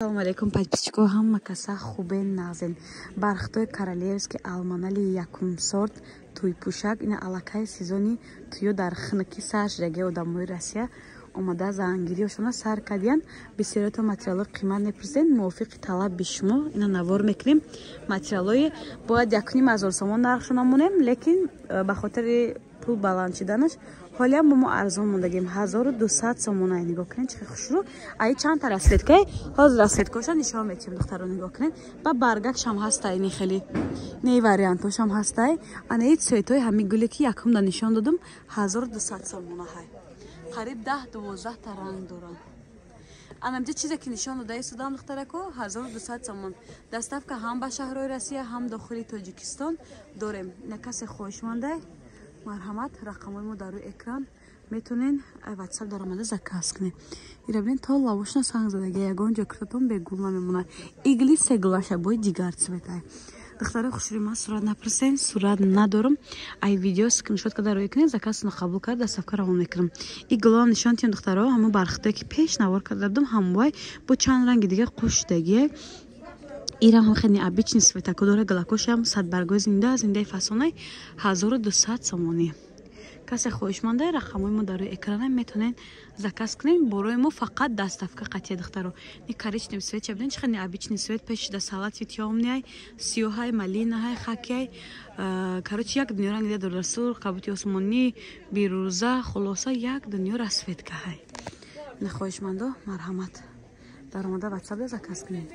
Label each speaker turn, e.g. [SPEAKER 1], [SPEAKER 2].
[SPEAKER 1] Ассалому алайкум, подписчико, ҳама каса хубен, нағзен. Бархатои королевский алманали якум сорт тӯйпӯшак. Ина аллакай сезони тӯё дар хунукӣ сар шудаги, одамои Россия омада зангириёшона сар кардиян. Бисёриятон материалҳои қимат мепурсен, мувофиқи талаби шумо ина навор мекунем. Материалҳои бояд 1500 сомон нархшона монем, лекин ба хотири пул баланд шиданаш ҳолиам мо арзон мондагем, 1200 сомона. Нигоҳ кунед, чӣ хушрӯ. Ай чандта расцветкай, ҳозир расцветкоша нишон метиҳем. Духтаро, нигоҳ кунед, ба баргакшам ҳастай, ини хеле не вариантошам ҳастай. Анаи цветҳои ҳами гуле, ки якумда нишон додам, 1200 сомона ҳай. Қариб 10-12 та ранг доранд. Анамҷа чизе ки нишон додаи судам, духтарако, 1200 сомон. Доставка ҳам ба шаҳрҳои Россия, ҳам дохили Тоҷикистон дорем. Ина касе хоҳишмандай, марҳамат, рақамҳои мо дар рӯи экран, метонен ватсап даромада заказ кунед. Ира бинед, то лавошна санг задаги, ягон ҷо киртатон бегул намемонад. Игли сегулаша бои дигар цветай. Духтарои хушрӯи ман, сурат напурсен, сурат надорам. Ай видео скриншот карда рӯй кунед, заказтонро қабул кард, доставка равон мекунам. И гулоам нишон тиҳем, духтаро, ҳамон бархатое, ки пеш навор карда будам, ҳамвай бо чанд ранги дига қушдагие. Ирам ҳам хеле необычный цветако дора, галакошам садбаргои зинда зиндаи фасонай, 1200 сомонӣ. Касе хоҳишманда, рақамҳои мо дар рӯи экрана, метавонед заказ кунед. Борои мо фақат доставка қатия. Духтаро, ни коричневый цвет ча бинед, чӣ хеле необычный цвет пешида, салатовый, тёмныйай, сиёҳай, малинаҳай, хакиай, короче, як дунё ранг дида дорад: сурх, кабути осмонӣ, бирӯза, хулоса, як дунё расцветкаҳай. Хоҳишмандо, марҳамат, даромада ватсапда заказ кунед.